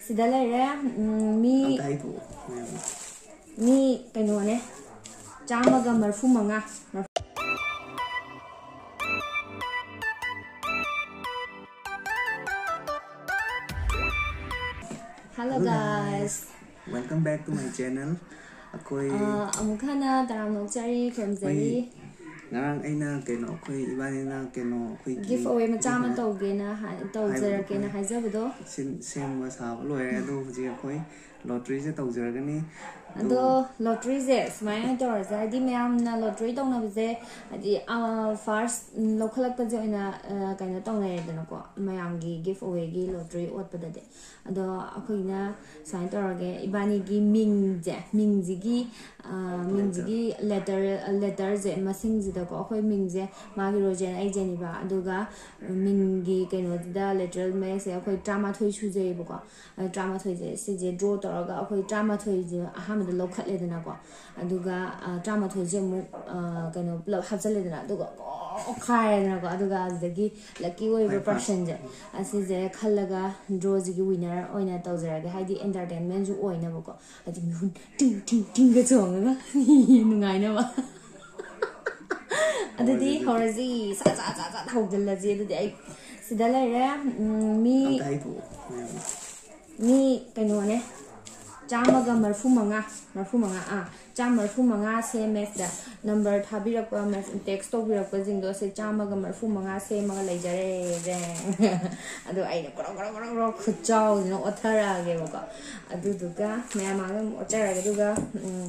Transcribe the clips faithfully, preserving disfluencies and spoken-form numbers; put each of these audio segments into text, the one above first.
ꯁꯤꯗ ꯂꯩꯔꯦ꯫ ꯎꯝ, ꯃꯤ ꯑꯝꯇ ꯍꯩꯊꯣꯛꯑꯣ ꯃꯌꯥꯝ꯫ ꯃꯤ ꯀꯩꯅꯣꯅꯦ, ꯆꯥꯝꯃꯒ ꯃꯔꯤꯐꯨ ꯃꯉꯥ꯫ Hello, hello, guys, guys. Welcome back to my channel. ꯑꯩꯈꯣꯏ, ꯑꯥ, ꯑꯃꯨꯛ ꯍꯟꯅ ꯇꯔꯥꯝꯅ ꯑꯣꯛꯆꯔꯤ, ꯈꯨꯔꯨꯝꯖꯔꯤ꯫ ꯑꯩꯈꯣꯏ ꯉꯔꯥꯡ ꯑꯩꯅ ꯀꯩꯅꯣ, ꯑꯩꯈꯣꯏ ꯏꯕꯥꯅꯤꯅ ꯀꯩꯅꯣ, ꯑꯩꯈꯣꯏꯒꯤ giveaway ꯃꯆꯥ ꯑꯃ ꯍꯥꯏꯕꯗꯣ, ꯇꯧꯒꯦꯅ ꯍꯥꯏ-, ꯇꯧꯖꯔꯛꯀꯦꯅ ꯑꯩꯈꯣꯏ ꯍꯥꯏꯖꯕꯗꯣ꯫ ꯁꯤꯟ-, ꯁꯦꯝꯕ ꯁꯥꯕ ꯂꯣꯏꯔꯦ, ꯑꯗꯣ ꯍꯧꯖꯤꯛ ꯑꯩꯈꯣꯏ lotteryꯁꯦ ꯇꯧꯖꯔꯒꯅꯤ꯫ ꯑꯗꯣ ꯑꯗꯣ lotteryꯁꯦ ꯁꯨꯃꯥꯏꯅ ꯇꯧꯔꯁꯦ, ꯍꯥꯏꯗꯤ ꯃꯌꯥꯝꯅ lottery ꯇꯧꯅꯕꯁꯦ, ꯍꯥꯏꯗꯤ, ꯑꯥ, first, ꯎꯝ, ꯂꯧꯈꯠꯂꯛꯄꯁꯦ ꯑꯣꯏꯅ, ꯑꯥ, ꯀꯩꯅꯣ ꯇꯧꯅꯔꯦꯗꯅꯀꯣ, ꯃꯌꯥꯝꯒꯤ giveawayꯒꯤ lottery ꯑꯣꯠꯄꯗꯗꯤ꯫ ꯑꯗꯣ ꯑꯩꯈꯣꯏꯅ ꯁꯨꯃꯥꯏꯅ ꯇꯧꯔꯒꯦ, ꯏꯕꯥꯅꯤꯒꯤ ꯃꯤꯡꯁꯦ, ꯃꯤꯡꯁꯤꯒꯤ, ꯑꯥ, ꯃꯤꯡꯁꯤꯒꯤ letter, letterꯁꯦ ꯃꯁꯤꯡꯁꯤꯗꯀꯣ, ꯑꯩꯈꯣꯏ ꯃꯤꯡꯁꯦ ꯃꯥꯒꯤ ꯔꯣꯖꯦꯟ ꯑꯩ ꯖꯦꯅꯤꯕꯥ, ꯑꯗꯨꯒ ꯃꯤꯡꯒꯤ ꯀꯩꯅꯣꯁꯤꯗ lateral ꯃꯌꯦꯛꯁꯦ ꯑꯩꯈꯣꯏ ꯇꯔꯥꯃꯥꯊꯣꯏ ꯁꯨꯖꯩꯌꯦꯕꯀꯣ꯫ ꯑꯗꯨ ꯇꯔꯥꯃꯥꯊꯣꯏꯁꯦ, ꯁꯤꯁꯦ draw ꯇꯧꯔꯒ ꯑꯩꯈꯣꯏ ꯇꯔꯥꯃꯥꯊꯣꯏꯁꯦ ꯑꯍꯥꯟꯕꯗ ꯂꯧꯈꯠꯂꯦꯗꯅꯀꯣ, ꯑꯗꯨꯒ, ꯑ, ꯇꯔꯥꯃꯥꯊꯣꯏꯁꯦ ꯑꯃꯨꯛ, ꯑ, ꯀꯩꯅꯣ, ꯄꯨꯂꯞ ꯍꯥꯞꯆꯜꯂꯦꯗꯅ, ꯑꯗꯨꯒ ꯑꯣꯈꯥꯏꯔꯦꯗꯅꯀꯣ, ꯑꯗꯨꯒ ꯑꯗꯨꯗꯒꯤ lucky ꯑꯣꯏꯕ ꯍꯣꯏ, ꯐꯥꯔꯁ personꯁꯦ, ꯑꯁꯤꯁꯦ ꯈꯜꯂꯒ drawꯁꯤꯒꯤ winner ꯑꯣꯏꯅ ꯇꯧꯖꯔꯒꯦ, ꯍꯥꯏꯗꯤ entertainmentꯁꯨ ꯑꯣꯏꯅꯕꯀꯣ꯫ ꯍꯥꯏꯗꯤ ꯃꯤꯍꯨꯟ ꯇꯤꯡ ꯇꯤꯡ ꯇꯤꯡꯒ ꯆꯣꯡꯉꯒ ꯅꯨꯡꯉꯥꯏꯅꯕ꯫ ꯑꯗꯨꯗꯤ ꯍꯧꯔꯁꯤ꯫ ꯍꯧꯔꯁꯤ, ꯁꯠ ꯁꯠ ꯁꯠ ꯁꯠ ꯍꯧꯖꯤꯜꯂꯁꯤ꯫ ꯑꯗꯨꯗꯤ ꯑꯩ ꯁꯤꯗ ꯂꯩꯔꯦ꯫ ꯎꯝ, ꯃꯤ ꯑꯝꯇ ꯍꯩꯊꯣꯛꯑꯣ ꯃꯌꯥꯝ꯫ ꯃꯤ ꯀꯩꯅꯣꯅꯦ, ꯆꯥꯝꯃꯒ ꯃꯔꯤꯐꯨ ꯃꯉꯥ, ꯃꯔꯤꯐꯨ ꯃꯉꯥ, ꯑꯥ, ꯆꯥꯝꯃ ꯃꯔꯤꯐꯨ ꯃꯉꯥ ꯁꯦꯝꯃꯦ꯫ ꯁꯤꯗ number ꯊꯥꯕꯤꯔꯛꯄ, mess-, text ꯇꯧꯕꯤꯔꯛꯄꯁꯤꯡꯗꯣ, ꯁꯤ ꯆꯥꯝꯃꯒ ꯃꯔꯤꯐꯨ ꯃꯉꯥ ꯁꯦꯝꯃꯒ ꯂꯩꯖꯔꯦ꯫ ꯖꯦꯡ꯫ ꯑꯗꯣ ꯑꯩꯅ ꯒ꯭ꯔꯣ ꯒ꯭ꯔꯣ ꯒ꯭ꯔꯣ ꯒ꯭ꯔꯣ ꯈꯨꯠꯆꯥꯎꯁꯤꯅ ꯑꯣꯠꯊꯔꯛꯑꯒꯦꯕꯀꯣ꯫ ꯑꯗꯨꯗꯨꯒ ꯃꯌꯥꯝ ꯃꯥꯡꯗ ꯑꯃꯨꯛ ꯑꯣꯠꯆꯔꯒꯦ꯫ ꯑꯗꯨꯒ, ꯎꯝ,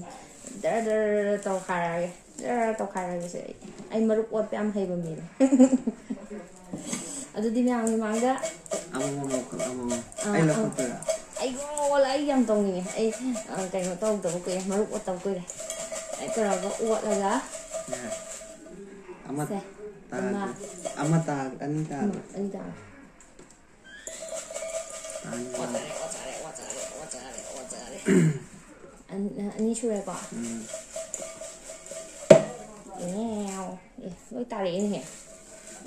ꯗꯔ ꯗꯔ ꯇꯧꯈꯥꯏꯔꯛꯑꯒꯦ꯫ ꯖꯔ ꯇꯧꯈꯥꯏꯔꯒꯦꯁꯦ ꯑꯩ꯫ ꯑꯩ ꯃꯔꯨꯞ ꯑꯣꯠꯄ ꯌꯥꯝ ꯍꯩꯕ ꯃꯤꯅꯦ꯫ ꯑꯗꯨꯗꯤ ꯃꯌꯥꯝꯒꯤ ꯃꯥꯡꯗ ꯑꯃꯃꯝ ꯂꯧꯈꯠꯂꯣ, ꯑꯃꯃꯝ꯫ ꯑꯥ, ꯑꯩ ꯑꯥ꯫ ꯂꯧꯈꯠꯄꯤꯔꯣ? ꯑꯩ ꯑꯣꯜꯂ, ꯑꯩ ꯌꯥꯝ ꯇꯧꯅꯤꯡꯉꯦ꯫ ꯑꯩ, ꯑ, ꯀꯩꯅꯣ ꯇꯧꯗꯕ ꯀꯨꯏꯔꯦ, ꯃꯔꯨꯞ ꯑꯣꯠꯇꯕ ꯀꯨꯏꯔꯦ꯫ ꯑꯩ ꯇꯧꯔꯒ ꯑꯣꯠꯂꯒ ꯌꯥꯔꯦ꯫ ꯑꯃ ꯁꯦ, ꯇꯥꯔꯗꯤ, ꯑꯃ꯫ ꯑꯃ ꯇꯥꯔꯗꯤ, ꯑꯅꯤ ꯎꯝ, ꯇꯥꯔꯗꯤ꯫ ꯑꯅꯤ ꯇꯥꯔꯦ꯫ ꯇꯥꯔꯗꯤ꯫ ꯑꯣꯠꯆꯔꯦ, ꯑꯣꯠꯆꯔꯦ, ꯑꯣꯠꯆꯔꯦ, ꯑꯣꯠꯆꯔꯦ, ꯑꯣꯠꯆꯔꯦ꯫ ꯑꯅꯤ, ꯑꯅꯤ ꯁꯨꯔꯦꯀꯣ? ꯎꯝ꯫ ꯑꯦ, ꯑꯦ, ꯂꯣꯏ ꯇꯥꯔꯛꯑꯦꯅꯦꯍꯦ꯫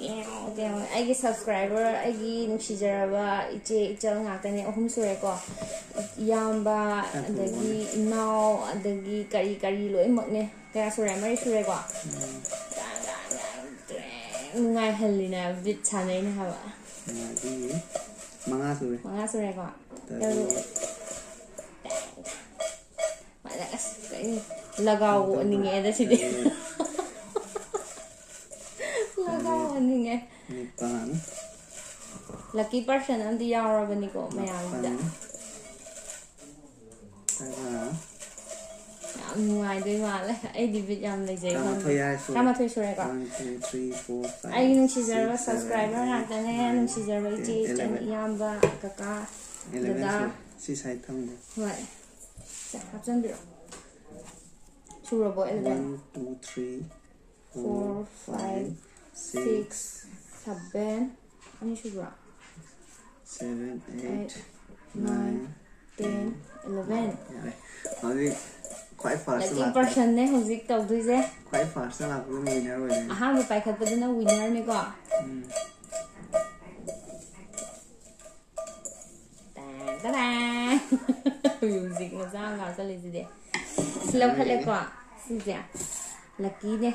ꯑꯩꯒꯤ subscriber, ꯑꯩꯒꯤ ꯅꯨꯡꯁꯤꯖꯔꯕ ꯏꯆꯦ ꯏꯆꯜ ꯉꯥꯛꯇꯅꯦ, ꯑꯍꯨꯝ ꯁꯨꯔꯦꯀꯣ꯫ ꯏꯌꯥꯝꯕ, ꯑꯗꯒꯤ ꯏꯅꯥꯎ, ꯑꯗꯒꯤ ꯀꯔꯤ ꯀꯔꯤ ꯂꯣꯏꯅꯃꯛꯅꯦ꯫ ꯀꯌꯥ ꯁꯨꯔꯦ? ꯃꯔꯤ ꯁꯨꯔꯦꯀꯣ꯫ ꯅꯨꯡꯉꯥꯏꯍꯜꯂꯤꯅꯦ, ꯕꯤꯠ ꯁꯥꯟꯅꯩꯅꯦ ꯍꯥꯏꯕ꯫ ꯃꯉꯥ ꯁꯨꯔꯦ꯫ ꯃꯉꯥ ꯁꯨꯔꯦꯀꯣ꯫ ꯇꯔꯨꯛ꯫ ꯇꯔꯨꯛ꯫ ꯃꯥꯅ ꯑꯁ ꯀꯩ ꯂꯒꯥꯎ ꯑꯣꯠꯅꯤꯡꯉꯦꯗ ꯁꯤꯗꯤ꯫ ꯂꯒꯥꯎ ꯑꯣꯠꯅꯤꯡꯉꯦ꯫ ꯅꯤꯄꯥꯟ꯫ Lucky person ꯑꯃꯗꯤ ꯌꯥꯎꯔꯕꯅꯤꯀꯣ ꯃꯌꯥꯝꯁꯤꯗ꯫ ꯃꯥꯄꯟ꯫ ꯇꯔꯥ꯫ ꯌꯥꯝ ꯅꯨꯡꯉꯥꯏꯗꯣꯏ ꯃꯥꯜꯂꯦ꯫ ꯑꯩꯗꯤ ꯕꯤꯠ ꯌꯥꯝ ꯂꯩꯖꯩ ꯈꯪꯗꯦ꯫ ꯇꯔꯥꯃꯥꯊꯣꯏ ꯍꯥꯏꯔꯁꯨ꯫ ꯇꯔꯥꯃꯥꯊꯣꯏ ꯁꯨꯔꯦꯀꯣ꯫ One, two, three, four, five, ꯑꯩꯒꯤ ꯅꯨꯡꯁꯤꯖꯔꯕ six, seven, subscriber eight, ꯉꯥꯛꯇꯅꯦ, nine, ꯅꯨꯡꯁꯤꯖꯔꯕ ten, ꯏꯆꯦ ꯏꯆꯟ, eleven. ꯏꯌꯥꯝꯕ, ꯀꯀꯥ, Eleven ꯗꯗꯥ꯫ ꯁꯨꯔꯦ꯫ ꯁꯤ ꯁꯥꯏ ꯊꯝꯒꯦ꯫ ꯍꯣꯏ꯫ ꯁꯦ, ꯍꯥꯞꯆꯤꯟꯕꯤꯔꯣ꯫ ꯁꯨꯔꯕꯣ eleven? One, two, three, Four, five, six, seven, ꯑꯅꯤ ꯁꯨꯕ꯭ꯔꯣ? Seven, eight, Eight, nine, nine, ten, eleven. ꯌꯥꯔꯦ꯫ ꯍꯧꯖꯤꯛ ꯈ꯭ꯋꯥꯏ first Lucky ꯂꯥꯛꯄ꯫ personꯅꯦ ꯍꯧꯖꯤꯛ ꯇꯧꯗꯣꯏꯁꯦ꯫ ꯈ꯭ꯋꯥꯏ first ꯂꯥꯛꯄꯗꯨꯅ winner ꯑꯣꯏꯗꯣꯏꯅꯦ꯫ ꯑꯍꯥꯟꯕ ꯄꯥꯏꯈꯠꯄꯗꯨꯅ winnerꯅꯤꯀꯣ꯫ ꯎꯝ꯫ ꯇꯦꯡ ꯇꯦꯡ꯫ Music ꯃꯆꯥ ꯑꯃ ꯀꯥꯞꯆꯜꯂꯤꯁꯤꯗꯤ꯫ ꯁꯤ ꯂꯧꯈꯠꯂꯦꯀꯣ꯫ ꯁꯤꯁꯦ luckyꯅꯦ꯫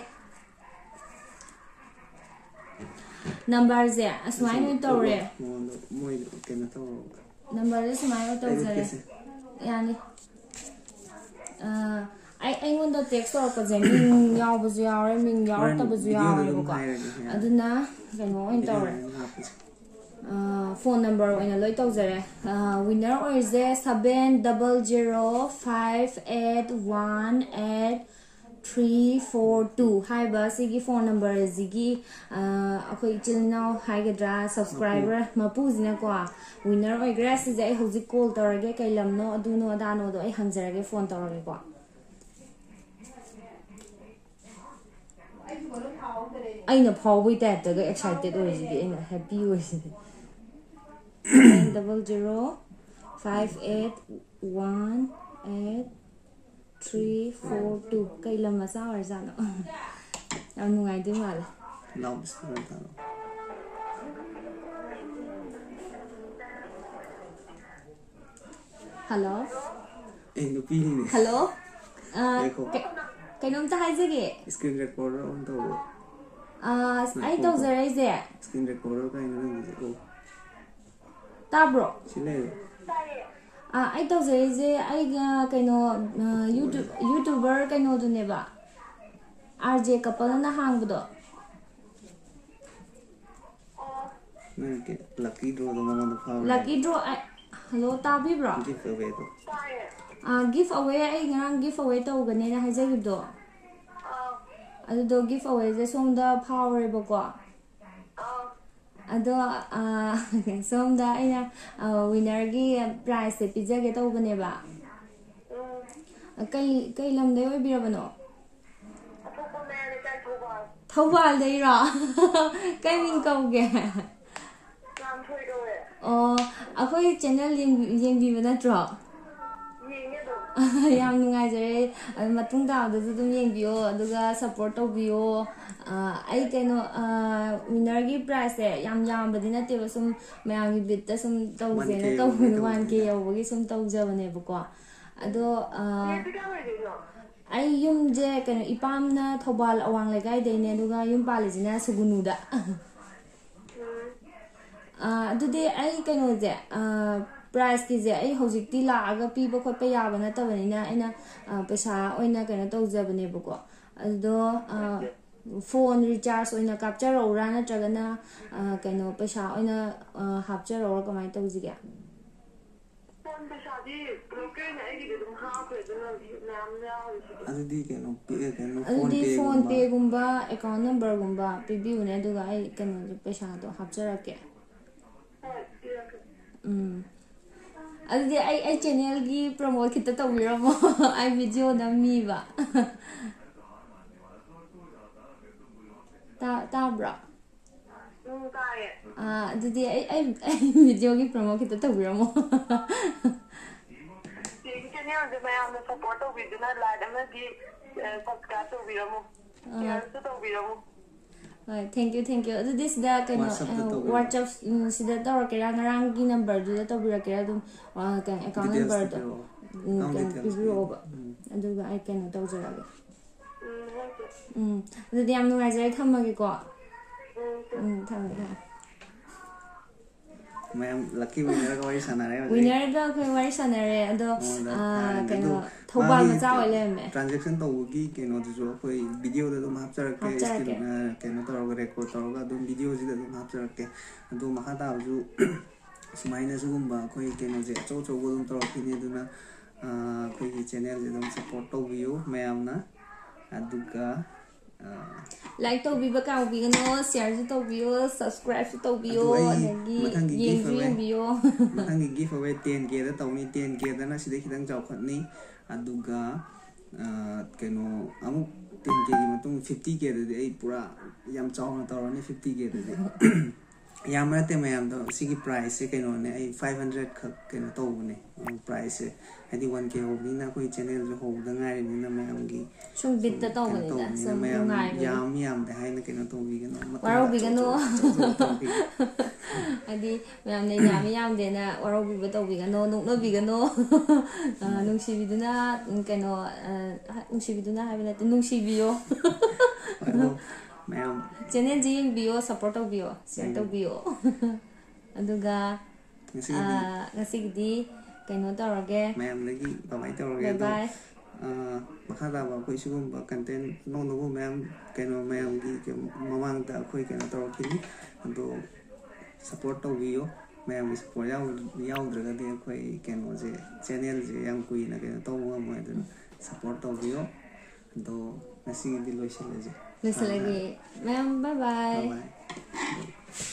Numberꯁꯦ ꯑꯁꯨꯃꯥꯏꯅ ꯑꯣꯏꯅ ꯇꯧꯔꯦ꯫ ꯃꯉꯣꯟꯗ ꯃꯣꯏꯗ ꯀꯩꯅꯣ ꯇꯧꯔꯣ꯫ Numberꯁꯦ ꯁꯨꯃꯥꯏꯅ ꯇꯧꯖꯔꯦ꯫ ꯑꯩ ꯎꯠꯀꯦꯁꯦ꯫ ꯌꯥꯅꯤ꯫ ꯑ, ꯑꯩ, ꯑꯩꯉꯣꯟꯗ text ꯇꯧꯔꯛꯄꯁꯦ ꯃꯤꯡ ꯌꯥꯎꯕꯁꯨ ꯌꯥꯎꯔꯦ, ꯃꯤꯡ ꯍꯣꯔꯦꯟ ꯌꯥꯎꯔꯛꯇꯕꯁꯨ videoꯗ ꯑꯗꯨꯝ ꯌꯥꯎꯔꯦꯕꯀꯣ꯫ ꯍꯥꯏꯔꯒꯦ, ꯌꯥꯔꯦ꯫ ꯑꯗꯨꯅ ꯀꯩꯅꯣ ꯑꯣꯏꯅ ꯇꯧꯔꯦ꯫ Videoꯗ ꯑꯗꯨꯝ ꯍꯥꯞꯄꯁꯦ꯫ ꯑ, phone number ꯑꯣꯏꯅ ꯂꯣꯏ ꯇꯧꯖꯔꯦ꯫ ꯑ, winner ꯑꯣꯏꯔꯤꯁꯦ seven double zero five eight one eight three four two ꯍꯥꯏꯕ ꯁꯤꯒꯤ phone number ꯑꯁꯤꯒꯤ, ꯑ, ꯑꯩꯈꯣꯏ ꯏꯆꯤꯜ ꯏꯅꯥꯎ ꯍꯥꯏꯒꯗ꯭ꯔꯥ, subscriber ꯃꯄꯨꯁꯤꯅꯀꯣ winner ꯑꯣꯏꯈ꯭ꯔꯦ꯫ ꯁꯤꯁꯦ ꯑꯩ ꯍꯧꯖꯤꯛ call ꯇꯧꯔꯒꯦ, ꯀꯩ ꯂꯝꯅꯣ, ꯑꯗꯨꯅꯣ ꯑꯗꯥꯅꯣꯗꯣ ꯑꯩ ꯍꯪꯖꯔꯒꯦ phone ꯇꯧꯔꯒꯦꯀꯣ꯫ ꯑꯩꯅ ꯐꯥꯎꯕꯒꯤ typeꯇꯒ excited ꯑꯣꯏꯔꯤꯁꯤꯗꯤ, ꯑꯩꯅ happy ꯑꯣꯏꯔꯤꯁꯤꯗꯤ꯫ Double zero five eight one eight three four two꯫ ꯀꯩ ꯂꯝ ꯃꯆꯥ ꯑꯣꯏꯔꯖꯥꯠꯅꯣ? ꯌꯥꯝ ꯅꯨꯡꯉꯥꯏꯗꯣꯏ ꯃꯥꯜꯂꯦ꯫ ꯂꯥꯎꯠ ꯁ꯭ꯄꯤꯀꯔ ꯊꯥꯔꯣ꯫ ꯍꯜꯂꯣ꯫ ꯑꯦ, ꯅꯨꯄꯤꯅꯤꯅꯦ꯫ ꯍꯜꯂꯣ꯫ ꯑ, ꯉꯥꯏꯈꯣ꯫ ꯀꯩ- ꯀꯩꯅꯣꯝꯇ ꯍꯥꯏꯖꯒꯦ꯫ ꯁ꯭ꯀ꯭ꯔꯤꯟ ꯔꯦꯀꯣꯔꯗꯔ ꯑꯣꯟ ꯇꯧꯔꯣ꯫ ꯑ, ꯑꯩ ꯉꯥꯏꯈꯣ꯫ ꯇꯧꯖꯔꯛꯏꯁꯦ꯫ ꯁ꯭ꯀ꯭ꯔꯤꯟ ꯔꯦꯀꯣꯔꯗꯔ ꯀꯥꯏꯅ ꯅꯪꯒꯤꯁꯦ? ꯑꯣ꯫ ꯇꯥꯕ꯭ꯔꯣ? ꯁꯤ ꯂꯩꯔꯦ꯫ ꯑ, ꯑꯩ ꯇꯧꯖꯔꯛꯏꯁꯦ ꯑꯩꯒ ꯀꯩꯅꯣ, ꯑ, ꯌꯨꯇꯨ- ꯌꯨꯇꯨꯕꯔ ꯀꯩꯅꯣꯗꯨꯅꯦꯕ, ꯑꯥꯔ ꯖꯦ ꯀꯄꯜꯅ ꯍꯥꯡꯕꯗꯣ꯫ ꯅꯪ ꯀꯦ- ꯂꯛꯀꯤ ꯗ꯭ꯔꯣꯗꯣ ꯃꯉꯣꯟꯗ ꯐꯥꯎꯔꯦ꯫ ꯂꯛꯀꯤ ꯗ꯭ꯔꯣ ꯑꯩ- ꯍꯜꯂꯣ, ꯇꯥꯕꯤꯕ꯭ꯔꯣ? ꯒꯤꯐ ꯑꯋꯦꯗꯣ꯫ ꯑ, ꯒꯤꯐ ꯑꯋꯦ ꯑꯩ ꯉꯔꯥꯡ ꯒꯤꯐ ꯑꯋꯦ ꯇꯧꯒꯅꯦꯅ ꯍꯥꯏꯖꯈꯤꯕꯗꯣ, ꯑꯗꯨꯗꯣ ꯒꯤꯐ ꯑꯋꯦꯁꯦ ꯁꯣꯝꯗ ꯐꯥꯎꯔꯦꯕꯀꯣ꯫ ꯑꯗꯣ, ꯑ, ꯁꯣꯝꯗ ꯑꯩꯅ, ꯑ, ꯋꯤꯅꯔꯒꯤ ꯄ꯭ꯔꯥꯏꯖꯁꯦ ꯄꯤꯖꯒꯦ ꯇꯧꯕꯅꯦꯕ꯫ ꯀꯩ ꯀꯩ ꯂꯝꯗꯩ ꯑꯣꯏꯕꯤꯔꯕꯅꯣ? ꯑꯇꯣꯞꯄ ꯃꯌꯥꯏ ꯂꯩꯀꯥꯏ ꯊꯧꯕꯥꯜ꯫ ꯊꯧꯕꯥꯜꯗꯩꯔꯣ? ꯀꯩ ꯃꯤꯡ ꯀꯧꯒꯦ? ꯉꯥꯟꯊꯣꯏ ꯀꯧꯋꯦ꯫ ꯑꯣ, ꯑꯩꯈꯣꯏ ꯆꯦꯅꯦꯜ ꯌꯦꯡꯕꯤ- ꯌꯦꯡꯕꯤꯕ ꯅꯠꯇ꯭ꯔꯣ? ꯌꯦꯡꯉꯦ ꯑꯗꯨꯝ꯫ ꯌꯥꯝ ꯅꯨꯡꯉꯥꯏꯖꯔꯦ꯫ ꯑꯗꯨ ꯃꯇꯨꯡ ꯇꯥꯕꯗꯁꯨ ꯑꯗꯨꯝ ꯌꯦꯡꯕꯤꯌꯣ, ꯑꯗꯨꯒ ꯁꯞꯄꯣꯔꯠ ꯇꯧꯕꯤꯌꯣ꯫ ꯑ, ꯑꯩ ꯀꯩꯅꯣ, ꯑ, ꯋꯤꯟꯅꯔꯒꯤ ꯄ꯭ꯔꯥꯏꯖꯁꯦ ꯌꯥꯝ ꯌꯥꯝꯕꯗꯤ ꯅꯠꯇꯦꯕ, ꯁꯨꯝ ꯃꯌꯥꯝꯒꯤ ꯕꯤꯠꯇ ꯁꯨꯝ ꯇꯧꯁꯦꯅ ꯋꯥꯟ ꯀꯦ ꯇꯧꯕꯅꯦ, ꯌꯧꯕꯒꯤ ꯋꯥꯟ ꯀꯦ ꯇꯧꯕꯅꯤꯗ꯫ ꯌꯧꯕꯒꯤ ꯁꯨꯝ ꯇꯧꯖꯕꯅꯦꯕꯀꯣ꯫ ꯑꯗꯣ, ꯑ, ꯅꯦꯠꯇꯤ ꯀꯥꯏ ꯑꯣꯏꯗꯣꯏꯅꯣ? ꯑꯩ ꯌꯨꯝꯁꯦ ꯀꯩꯅꯣ, ꯏꯄꯥꯝꯅ ꯊꯧꯕꯥꯜ ꯑꯋꯥꯡ ꯂꯩꯀꯥꯏꯗꯩꯅꯦ, ꯑꯗꯨꯒ ꯌꯨꯝ ꯄꯥꯜꯂꯤꯁꯤꯅ ꯁꯨꯒꯨꯅꯨꯗ꯫ ꯎꯝ꯫ ꯑꯥ, ꯑꯗꯨꯗꯤ ꯑꯩ ꯀꯩꯅꯣꯁꯦ, ꯑꯥ, ꯄ꯭ꯔꯥꯏꯖꯀꯤꯁꯦ ꯑꯩ ꯍꯧꯖꯤꯛꯇꯤ ꯂꯥꯛꯑꯒ ꯄꯤꯕ ꯈꯣꯠꯄ ꯌꯥꯕ ꯅꯠꯇꯕꯅꯤꯅ, ꯑꯩꯅ, ꯑꯥ, ꯄꯩꯁꯥ ꯑꯣꯏꯅ ꯀꯩꯅꯣ ꯇꯧꯖꯕꯅꯦꯕꯀꯣ꯫ ꯑꯗꯣ, ꯑꯥ, ꯐꯣꯟ ꯔꯤꯆꯥꯔꯖ ꯑꯣꯏꯅ ꯀꯥꯞꯆꯔꯛꯎꯔꯥ, ꯅꯠꯇ꯭ꯔꯒꯅ, ꯑꯥ, ꯀꯩꯅꯣ, ꯄꯩꯁꯥ ꯑꯣꯏꯅ, ꯑꯥ, ꯍꯥꯞꯆꯔꯛꯎꯔꯥ, ꯀꯃꯥꯏꯅ ꯇꯧꯁꯤꯒꯦ? ꯐꯣꯟ ꯄꯩꯁꯥꯗꯤ ꯄꯨꯂꯞꯀꯤ ꯑꯣꯏꯅ ꯑꯩꯒꯤꯗꯤ ꯑꯗꯨꯝ ꯍꯥꯞꯈ꯭ꯔꯦ, ꯑꯗꯨꯅ ꯃꯌꯥꯝ ꯌꯥꯎꯔꯤꯁꯤꯗꯤ꯫ ꯑꯗꯨꯗꯤ ꯀꯩꯅꯣ ꯄꯤ- ꯀꯩꯅꯣ ꯐꯣꯟ ꯑꯗꯨꯗꯤ ꯐꯣꯟ ꯄꯦꯒꯨꯝꯕ꯫ ꯄꯦꯒꯨꯝꯕ, ꯑꯦꯀꯥꯎꯟ ꯅꯝꯕꯔꯒꯨꯝꯕ ꯄꯤꯕꯤꯌꯨꯅꯦ, ꯑꯗꯨꯒ ꯑꯩ ꯀꯩꯅꯣꯗꯣ, ꯄꯩꯁꯥꯗꯣ ꯍꯥꯞꯆꯔꯛꯀꯦ꯫ ꯍꯣꯏ, ꯄꯤꯔꯛꯀꯦ꯫ ꯎꯝ꯫ ꯑꯗꯨꯗꯤ ꯑꯩ ꯑꯩ ꯆꯦꯅꯦꯜꯒꯤ ꯄ꯭ꯔꯣꯃꯣꯠ ꯈꯤꯇ ꯇꯧꯕꯤꯔꯝꯃꯣ꯫ ꯑꯩ ꯚꯤꯗꯤꯑꯣ ꯅꯝꯃꯤꯕ꯫ ꯇꯥ- ꯇꯥꯕ꯭ꯔꯣ? ꯎꯝ, ꯇꯥꯏꯌꯦ꯫ ꯑꯥ, ꯑꯗꯨꯗꯤ ꯑꯩ ꯑꯩ ꯑꯩ ꯚꯤꯗꯤꯑꯣꯒꯤ ꯄ꯭ꯔꯣꯃꯣꯠ ꯈꯤꯇ ꯇꯧꯕꯤꯔꯝꯃꯣ꯫ ꯆꯦꯒꯤ ꯆꯦꯅꯦꯜꯁꯦ ꯃꯌꯥꯝꯅ ꯁꯞꯄꯣꯔꯠ ꯇꯧꯕꯤꯗꯨꯅ ꯂꯥꯏꯛ ꯑꯃꯗꯤ, ꯑ, ꯁꯕꯁꯀ꯭ꯔꯥꯏꯕ ꯇꯧꯕꯤꯔꯝꯃꯣ꯫ ꯑꯥ꯫ ꯁꯤꯌꯔꯁꯨ ꯇꯧꯕꯤꯔꯝꯃꯣ꯫ ꯍꯣꯏ, thank you, thank you. ꯑꯗꯨꯗꯤ ꯁꯤꯗ ꯀꯩꯅꯣ, WhatsApp-ꯇ ꯑ, ꯇꯧꯕꯤꯔꯣ꯫ WhatsApp, ꯎꯝ, ꯁꯤꯗ ꯇꯧꯔꯛꯀꯦꯔꯥ, ꯉꯔꯥꯡꯒꯤ number-ꯗꯨꯗ ꯇꯧꯕꯤꯔꯛꯀꯦꯔꯥ? ꯑꯗꯨꯝ, ꯑ, ꯀꯩꯅꯣ, account Details-ꯇ number-ꯗꯣ, ꯄꯤꯔꯛꯑꯣ꯫ ꯎꯝ, Account ꯀꯩꯅꯣ, details-ꯇ ꯄꯤꯕꯤꯔꯛꯑꯣꯕ꯫ ꯎꯝ꯫ ꯑꯗꯨꯒ ꯑꯩ ꯀꯩꯅꯣ ꯇꯧꯖꯔꯛꯑꯒꯦ꯫ ꯎꯝ, ꯍꯣꯏ ꯆꯦ꯫ ꯎꯝ, ꯑꯗꯨꯗꯤ ꯌꯥꯝ ꯅꯨꯡꯉꯥꯏꯖꯔꯦ, ꯊꯝꯃꯒꯦꯀꯣ꯫ ꯎꯝ, ꯆꯦ꯫ ꯎꯝ, ꯊꯝꯃꯦ, ꯊꯝꯃꯦ꯫ ꯃꯌꯥꯝ lucky winner-ꯒ ꯋꯥꯔꯤ ꯁꯥꯟꯅꯔꯦ ꯍꯧꯖꯤꯛ꯫ Winner-ꯒ ꯑꯩꯈꯣꯏ ꯋꯥꯔꯤ ꯁꯥꯟꯅꯔꯦ, ꯑꯗꯣ, ꯃꯉꯣꯟꯗ ꯑ, ꯊꯥꯔꯅꯤ꯫ ꯀꯩꯅꯣ, ꯑꯗꯣ ꯊꯧꯕꯥꯜ ꯃꯥꯒꯤ ꯃꯆꯥ ꯑꯣꯏ ꯂꯩꯔꯝꯃꯦ꯫ Transaction ꯇꯧꯕꯒꯤ ꯀꯩꯅꯣꯗꯨꯁꯨ ꯑꯩꯈꯣꯏ video-ꯗ ꯑꯗꯨꯝ ꯍꯥꯞꯆꯔꯛꯀꯦ, ꯍꯥꯞꯆꯔꯛꯀꯦ꯫ screen-, ꯑ, ꯀꯩꯅꯣ ꯇꯧꯔꯒ, record ꯇꯧꯔꯒ ꯑꯗꯨꯝ video-ꯁꯤꯗ ꯑꯗꯨꯝ ꯍꯥꯞꯆꯔꯛꯀꯦ꯫ ꯑꯗꯣ ꯃꯈꯥ ꯇꯥꯕꯁꯨ ꯁꯨꯃꯥꯏꯅ ꯁꯤꯒꯨꯝꯕ ꯑꯩꯈꯣꯏ ꯀꯩꯅꯣꯁꯦ ꯑꯆꯧ ꯑꯆꯧꯕ ꯑꯗꯨꯝ ꯇꯧꯔꯛꯈꯤꯅꯤ꯫ ꯑꯗꯨꯅ, ꯑ, ꯑꯩꯈꯣꯏꯒꯤ channel-ꯁꯦ ꯑꯗꯨꯝ support ꯇꯧꯕꯤꯌꯨ ꯃꯌꯥꯝꯅ꯫ ꯑꯗꯨꯒ, ꯑ, Like ꯇꯧꯕꯤꯕ ꯀꯥꯎꯕꯤꯒꯅꯣ, share-ꯁꯨ ꯇꯧꯕꯤꯌꯣ, subscribe-ꯁꯨ ꯇꯧꯕꯤꯌꯣ, ꯑꯗꯨ ꯑꯩ ꯑꯗꯒꯤ ꯃꯊꯪꯒꯤ ꯌꯦꯡꯁꯨ giveaway, ꯌꯦꯡꯕꯤꯌꯣ꯫ ꯃꯊꯪꯒꯤ giveaway ten K-ꯗ ꯇꯧꯅꯤ꯫ Ten K-ꯗꯅ ꯁꯤꯗꯩ ꯈꯤꯇꯪ ꯆꯥꯎꯈꯠꯅꯤ꯫ ꯑꯗꯨꯒ, ꯑ, ꯀꯩꯅꯣ, ꯑꯃꯨꯛ ten K-ꯒꯤ ꯃꯇꯨꯡ fifty K-ꯗꯗꯤ ꯑꯩ ꯄꯨꯔꯥ ꯌꯥꯝ ꯆꯥꯎꯅ ꯇꯧꯔꯅꯤ꯫ Fifty K-ꯗꯗꯤ ꯌꯥꯝꯕ ꯅꯠꯇꯦ ꯃꯌꯥꯝꯗꯣ, ꯁꯤꯒꯤ price-ꯁꯦ ꯀꯩꯅꯣꯅꯦ, ꯑꯩ five hundred ꯈꯛ ꯀꯩꯅꯣ ꯇꯧꯕꯅꯦ, price-ꯁꯦ꯫ ꯍꯥꯏꯗꯤ one K ꯍꯧꯕꯅꯤꯅ ꯑꯩꯈꯣꯏ channel-ꯁꯨ ꯍꯧꯕꯗ ꯉꯥꯏꯔꯤꯕꯅꯤꯅ ꯃꯌꯥꯝꯒꯤ ꯁꯨꯝ bit-ꯇ ꯁꯨꯝ ꯇꯧꯕꯅꯤꯗ, ꯀꯩꯅꯣ ꯇꯧꯕꯅꯤꯅ ꯁꯨꯝ ꯃꯌꯥꯝ ꯅꯨꯡꯉꯥꯏꯕꯒꯤ꯫ ꯌꯥꯝ ꯌꯥꯝꯗꯦ ꯍꯥꯏꯅ ꯀꯩꯅꯣ ꯇꯧꯕꯤꯒꯅꯨ꯫ ꯃꯇꯨꯡꯗ ꯋꯥꯔꯧꯕꯤꯒꯅꯨ꯫ ꯑꯆꯧ ꯑꯆꯧ ꯑꯆꯧ ꯇꯧꯕꯤꯒꯅꯨ꯫ ꯍꯥꯏꯗꯤ ꯃꯌꯥꯝꯅ ꯌꯥꯝꯃꯤ ꯌꯥꯝꯗꯦꯅ ꯋꯥꯔꯧꯕꯤꯕ ꯇꯧꯕꯤꯒꯅꯣ, ꯅꯣꯛꯅꯕꯤꯒꯅꯣ꯫ ꯑ, ꯅꯨꯡꯁꯤꯕꯤꯗꯨꯅ, ꯎꯝ, ꯀꯩꯅꯣ, ꯑ, ꯍ-, ꯅꯨꯡꯁꯤꯕꯤꯗꯨꯅ ꯍꯥꯏꯕ ꯅꯠꯇꯦ, ꯅꯨꯡꯁꯤꯕꯤꯌꯣ꯫ ꯑꯗꯣ ꯃꯌꯥꯝ Channel-ꯁꯦ ꯌꯦꯡꯕꯤꯌꯣ, support ꯇꯧꯕꯤꯌꯣ, share ꯎꯝ꯫ ꯇꯧꯕꯤꯌꯣ꯫ ꯑꯗꯨꯒ, ꯉꯁꯤꯒꯤꯗꯤ ꯑ, ꯉꯁꯤꯒꯤꯗꯤ ꯀꯩꯅꯣ ꯇꯧꯔꯒꯦ꯫ ꯃꯌꯥꯝꯗꯒꯤ ꯀꯃꯥꯏꯅ ꯇꯧꯔꯒꯦ? Bye ꯑꯗꯣ, bye꯫ ꯑ, ꯃꯈꯥ ꯇꯥꯕ ꯑꯩꯈꯣꯏ ꯁꯤꯒꯨꯝꯕ content ꯑꯅꯧ ꯑꯅꯧꯕ ꯃꯌꯥꯝ, ꯀꯩꯅꯣ, ꯃꯌꯥꯝꯒꯤ ꯀꯩꯅꯣ ꯃꯃꯥꯡꯗ ꯑꯩꯈꯣꯏ ꯀꯩꯅꯣ ꯇꯧꯔꯛꯈꯤꯅꯤ꯫ ꯑꯗꯣ support ꯇꯧꯕꯤꯌꯨ꯫ ꯃꯌꯥꯝꯒꯤ support ꯌꯥꯎ-, ꯌꯥꯎꯗ꯭ꯔꯒꯗꯤ ꯑꯩꯈꯣꯏ ꯀꯩꯅꯣꯁꯦ, channel-ꯁꯦ ꯌꯥꯝ ꯀꯨꯏꯅ ꯀꯩꯅꯣ ꯇꯧꯕ ꯉꯝꯃꯣꯏ꯫ ꯑꯗꯨꯅ support ꯇꯧꯕꯤꯌꯨ꯫ ꯑꯗꯣ ꯉꯁꯤꯒꯤꯗꯤ ꯂꯣꯏꯁꯤꯜꯂꯁꯦ꯫ ꯂꯣꯏꯁꯤꯜꯂꯒꯦ꯫ ꯃꯌꯥꯝ, bye bye꯫ Bye bye꯫